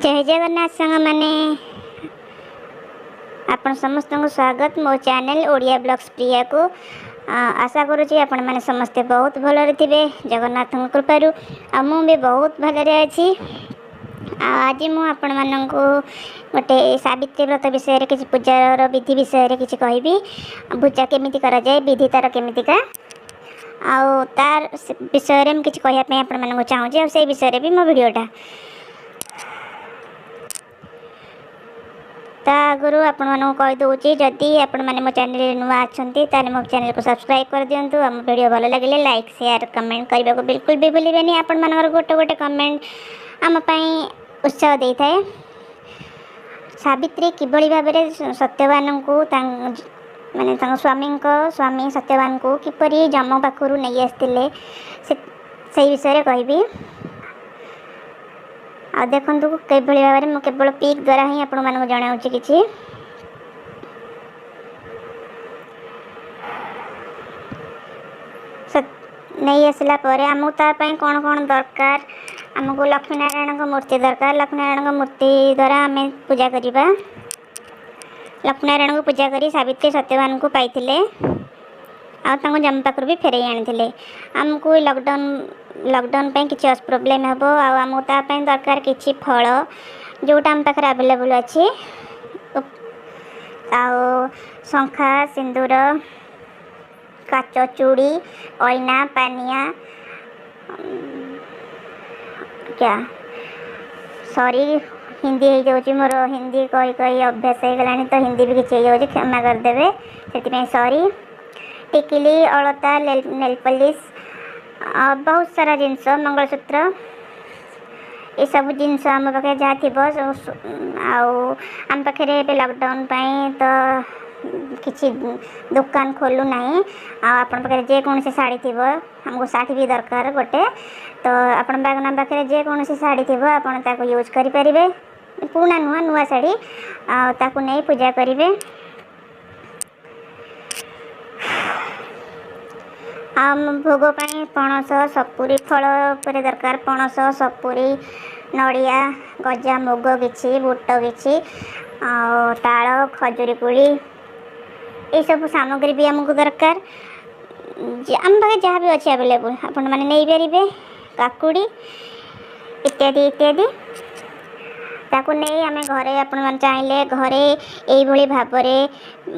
ଜୟ ଜଗନ୍ନାଥ ସାଙ୍ଗମାନେ, ଆପଣ ସମସ୍ତଙ୍କୁ ସ୍ୱାଗତ ମୋ ଚ୍ୟାନେଲ୍ ଓଡ଼ିଆ ବ୍ଲଗ୍ସ ପ୍ରିୟାକୁ। ଆଶା କରୁଛି ଆପଣମାନେ ସମସ୍ତେ ବହୁତ ଭଲରେ ଥିବେ ଜଗନ୍ନାଥଙ୍କ କୃପାରୁ, ଆଉ ମୁଁ ବି ବହୁତ ଭଲରେ ଅଛି। ଆଉ ଆଜି ମୁଁ ଆପଣମାନଙ୍କୁ ଗୋଟେ ସାବିତ୍ରୀ ବ୍ରତ ବିଷୟରେ କିଛି ପୂଜାର ବିଧି ବିଷୟରେ କିଛି କହିବି। ପୂଜା କେମିତି କରାଯାଏ, ବିଧି ତା'ର କେମିତିକା, ଆଉ ତାର ବିଷୟରେ ମୁଁ କିଛି କହିବା ପାଇଁ ଆପଣମାନଙ୍କୁ ଚାହୁଁଛି। ଆଉ ସେଇ ବିଷୟରେ ବି ମୋ ଭିଡ଼ିଓଟା। ତା ଆଗରୁ ଆପଣମାନଙ୍କୁ କହିଦେଉଛି, ଯଦି ଆପଣମାନେ ମୋ ଚ୍ୟାନେଲରେ ନୂଆ ଅଛନ୍ତି ତାହେଲେ ମୋ ଚ୍ୟାନେଲକୁ ସବସ୍କ୍ରାଇବ୍ କରିଦିଅନ୍ତୁ। ଆମ ଭିଡ଼ିଓ ଭଲ ଲାଗିଲେ ଲାଇକ୍, ସେୟାର, କମେଣ୍ଟ କରିବାକୁ ବିଲକୁଲ ବି ଭୁଲିବେନି। ଆପଣମାନଙ୍କର ଗୋଟେ ଗୋଟେ କମେଣ୍ଟ ଆମ ପାଇଁ ଉତ୍ସାହ ଦେଇଥାଏ। ସାବିତ୍ରୀ କିଭଳି ଭାବରେ ସତ୍ୟବାନଙ୍କୁ, ମାନେ ତାଙ୍କ ସ୍ୱାମୀଙ୍କ ସ୍ୱାମୀ ସତ୍ୟବାନଙ୍କୁ କିପରି ଯମ ପାଖରୁ ନେଇ ଆସିଥିଲେ, ସେଇ ବିଷୟରେ କହିବି। ଆଉ ଦେଖନ୍ତୁ କିଭଳି ଭାବରେ ମୁଁ କେବଳ ପିକ୍ ଦ୍ୱାରା ହିଁ ଆପଣମାନଙ୍କୁ ଜଣାଉଛି କିଛି। ନେଇ ଆସିଲା ପରେ ଆମକୁ ତା ପାଇଁ କ'ଣ କ'ଣ ଦରକାର? ଆମକୁ ଲକ୍ଷ୍ମୀନାରାୟଣଙ୍କ ମୂର୍ତ୍ତି ଦରକାର। ଲକ୍ଷ୍ମୀନାରାୟଣଙ୍କ ମୂର୍ତ୍ତି ଦ୍ୱାରା ଆମେ ପୂଜା କରିବା। ଲକ୍ଷ୍ମୀନାରାୟଣଙ୍କୁ ପୂଜା କରି ସାବିତ୍ରୀ ସତ୍ୟବାନଙ୍କୁ ପାଇଥିଲେ ଆଉ ତାଙ୍କୁ ଯମ ପାଖରୁ ବି ଫେରାଇ ଆଣିଥିଲେ। ଆମକୁ ଲକଡାଉନ୍ ପାଇଁ କିଛି ପ୍ରୋବ୍ଲେମ୍ ହେବ, ଆଉ ଆମକୁ ତା ପାଇଁ ଦରକାର କିଛି ଫଳ ଯେଉଁଟା ଆମ ପାଖରେ ଆଭେଲେବୁଲ୍ ଅଛି, ଆଉ ଶଙ୍ଖା, ସିନ୍ଦୁର, କାଚ ଚୁଡ଼ି, ଅଇନା, ପାନିଆ, କ୍ୟା ସରି ହିନ୍ଦୀ ହେଇଯାଉଛି ମୋର, ହିନ୍ଦୀ କହି କହି ଅଭ୍ୟାସ ହେଇଗଲାଣି ତ ହିନ୍ଦୀ ବି କିଛି ହେଇଯାଉଛି, କ୍ଷମା କରିଦେବେ ସେଥିପାଇଁ ସରି। ଟିକିଲି, ଅଳତା, ନେଲ୍ ପଲିସ୍, ବହୁତ ସାରା ଜିନିଷ, ମଙ୍ଗଳସୂତ୍ର, ଏସବୁ ଜିନିଷ ଆମ ପାଖରେ ଯାହା ଥିବ। ଆଉ ଆମ ପାଖରେ ଏବେ ଲକଡାଉନ୍ ପାଇଁ ତ କିଛି ଦୋକାନ ଖୋଲୁ ନାହିଁ। ଆଉ ଆପଣଙ୍କ ପାଖରେ ଯେକୌଣସି ଶାଢ଼ୀ ଥିବ, ଆମକୁ ଶାଢ଼ୀ ବି ଦରକାର ଗୋଟେ, ତ ଆପଣଙ୍କ ପାଖରେ ଯେକୌଣସି ଶାଢ଼ୀ ଥିବ ଆପଣ ତାକୁ ୟୁଜ୍ କରିପାରିବେ, ପୁରୁଣା ନୁହଁ ନୂଆ ଶାଢ଼ୀ, ଆଉ ତାକୁ ନେଇ ପୂଜା କରିବେ। ଆଉ ଭୋଗ ପାଇଁ ପଣସ, ସପୁରୀ, ଫଳ ଉପରେ ଦରକାର ପଣସ, ସପୁରୀ, ନଡ଼ିଆ, ଗଜା ମୁଗ କିଛି, ବୁଟ କିଛି, ଆଉ ତାଳ, ଖଜୁରୀ କୋଳି, ଏସବୁ ସାମଗ୍ରୀ ବି ଆମକୁ ଦରକାର। ଆମ ପାଖରେ ଯାହା ବି ଅଛି ଆଭେଲେବୁଲ୍ ଆପଣମାନେ ନେଇପାରିବେ, କାକୁଡ଼ି ଇତ୍ୟାଦି ଇତ୍ୟାଦି। ତାକୁ ନେଇ ଆମେ ଘରେ, ଆପଣମାନେ ଚାହିଁଲେ ଘରେ ଏଇଭଳି ଭାବରେ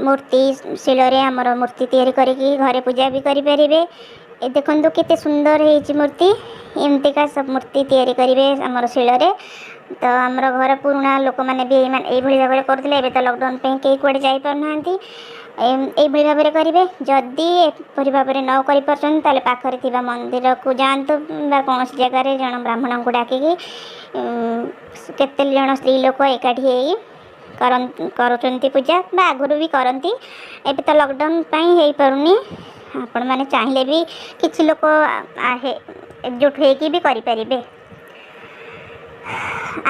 ମୂର୍ତ୍ତି ଶିଳରେ ଆମର ମୂର୍ତ୍ତି ତିଆରି କରିକି ଘରେ ପୂଜା ବି କରିପାରିବେ। ଏ ଦେଖନ୍ତୁ କେତେ ସୁନ୍ଦର ହେଇଛି ମୂର୍ତ୍ତି। ଏମିତିକା ସବୁ ମୂର୍ତ୍ତି ତିଆରି କରିବେ ଆମର ଶିଳରେ। ତ ଆମର ଘର ପୁରୁଣା ଲୋକମାନେ ବି ଏଇଭଳି ଭାବରେ କରୁଥିଲେ। ଏବେ ତ ଲକଡାଉନ୍ ପାଇଁ କେହି କୁଆଡ଼େ ଯାଇପାରୁନାହାନ୍ତି, ଏଇଭଳି ଭାବରେ କରିବେ। ଯଦି ଏପରି ଭାବରେ ନ କରିପାରୁଛନ୍ତି ତାହେଲେ ପାଖରେ ଥିବା ମନ୍ଦିରକୁ ଯାଆନ୍ତୁ ବା କୌଣସି ଜାଗାରେ ଜଣେ ବ୍ରାହ୍ମଣଙ୍କୁ ଡାକିକି କେତେ ଜଣ ସ୍ତ୍ରୀ ଲୋକ ଏକାଠି ହେଇ କରୁଛନ୍ତି ପୂଜା, ବା ଆଗରୁ ବି କରନ୍ତି। ଏବେ ତ ଲକଡାଉନ୍ ପାଇଁ ହେଇପାରୁନି, ଆପଣମାନେ ଚାହିଁଲେ ବି କିଛି ଲୋକ ଏକଜୁଟ ହେଇକି ବି କରିପାରିବେ।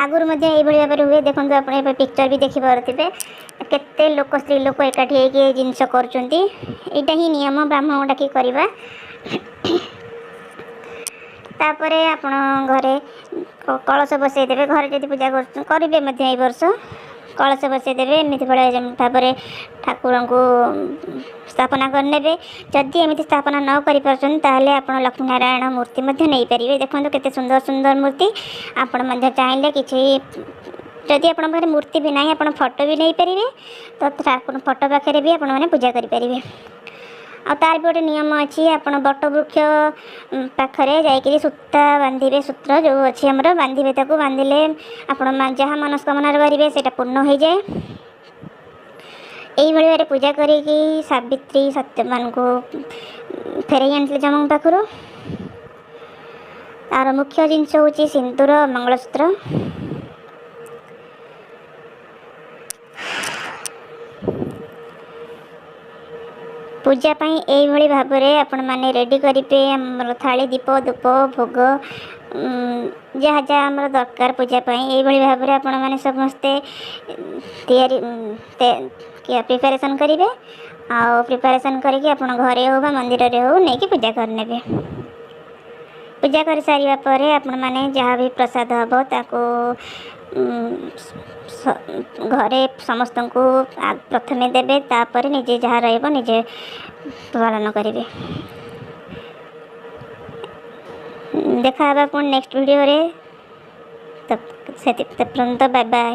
ଆଗରୁ ମଧ୍ୟ ଏଇଭଳି ଭାବରେ ହୁଏ। ଦେଖନ୍ତୁ ଆପଣ ଏବେ ପିକ୍ଚର ବି ଦେଖିପାରୁଥିବେ କେତେ ଲୋକ ସ୍ତ୍ରୀ ଲୋକ ଏକାଠି ହେଇକି ଏ ଜିନିଷ କରୁଛନ୍ତି। ଏଇଟା ହିଁ ନିୟମ, ବ୍ରାହ୍ମଣକୁ ଡାକି କରିବା। ତାପରେ ଆପଣ ଘରେ କଳସ ବସେଇଦେବେ। ଘରେ ଯଦି ପୂଜା କରିବେ ମଧ୍ୟ ଏଇ ବର୍ଷ କଳସ ବସେଇଦେବେ। ଏମିତି ଭଳିଆ ଭାବରେ ଠାକୁରଙ୍କୁ ସ୍ଥାପନା କରିନେବେ। ଯଦି ଏମିତି ସ୍ଥାପନା ନ କରିପାରୁଛନ୍ତି ତାହେଲେ ଆପଣ ଲକ୍ଷ୍ମୀନାରାୟଣ ମୂର୍ତ୍ତି ମଧ୍ୟ ନେଇପାରିବେ। ଦେଖନ୍ତୁ କେତେ ସୁନ୍ଦର ସୁନ୍ଦର ମୂର୍ତ୍ତି। ଆପଣ ମଧ୍ୟ ଚାହିଁଲେ କିଛି, ଯଦି ଆପଣଙ୍କ ପାଖରେ ମୂର୍ତ୍ତି ବି ନାହିଁ ଆପଣ ଫଟୋ ବି ନେଇପାରିବେ, ତ ଫଟୋ ପାଖରେ ବି ଆପଣମାନେ ପୂଜା କରିପାରିବେ। ଆଉ ତାର ବି ଗୋଟେ ନିୟମ ଅଛି, ଆପଣ ବଟବୃକ୍ଷ ପାଖରେ ଯାଇକରି ସୂତା ବାନ୍ଧିବେ, ସୂତ୍ର ଯେଉଁ ଅଛି ଆମର ବାନ୍ଧିବେ, ତାକୁ ବାନ୍ଧିଲେ ଆପଣ ଯାହା ମନସ୍କାମନା କରିବେ ସେଇଟା ପୂର୍ଣ୍ଣ ହୋଇଯାଏ। ଏଇଭଳି ଭାବରେ ପୂଜା କରିକି ସାବିତ୍ରୀ ସତ୍ୟବାନଙ୍କୁ ଫେରାଇ ଆଣିଥିଲେ ଯମଙ୍କ ପାଖରୁ। ତାର ମୁଖ୍ୟ ଜିନିଷ ହେଉଛି ସିନ୍ଦୁର, ମଙ୍ଗଳସୂତ୍ର। ପୂଜା ପାଇଁ ଏଇଭଳି ଭାବରେ ଆପଣମାନେ ରେଡ଼ି କରିବେ ଆମର ଥାଳି, ଦୀପ, ଧୂପ, ଭୋଗ, ଯାହା ଯାହା ଆମର ଦରକାର ପୂଜା ପାଇଁ। ଏଇଭଳି ଭାବରେ ଆପଣମାନେ ସମସ୍ତେ ତିଆରି ପ୍ରିପାରେସନ୍ କରିବେ। ଆଉ ପ୍ରିପାରେସନ୍ କରିକି ଆପଣ ଘରେ ହେଉ ବା ମନ୍ଦିରରେ ହେଉ ନେଇକି ପୂଜା କରିନେବେ। ପୂଜା କରିସାରିବା ପରେ ଆପଣମାନେ ଯାହା ବି ପ୍ରସାଦ ହେବ, ତାକୁ ଘରେ ସମସ୍ତଙ୍କୁ ପ୍ରଥମେ ଦେବେ, ତାପରେ ନିଜେ ଯାହା ରହିବ ନିଜେ ପାଳନ କରିବେ। ଦେଖା ହେବା ପୁଣି ନେକ୍ସଟ ଭିଡ଼ିଓରେ। ତ ସେଥି ପର୍ଯ୍ୟନ୍ତ ବାଏ ବାଏ।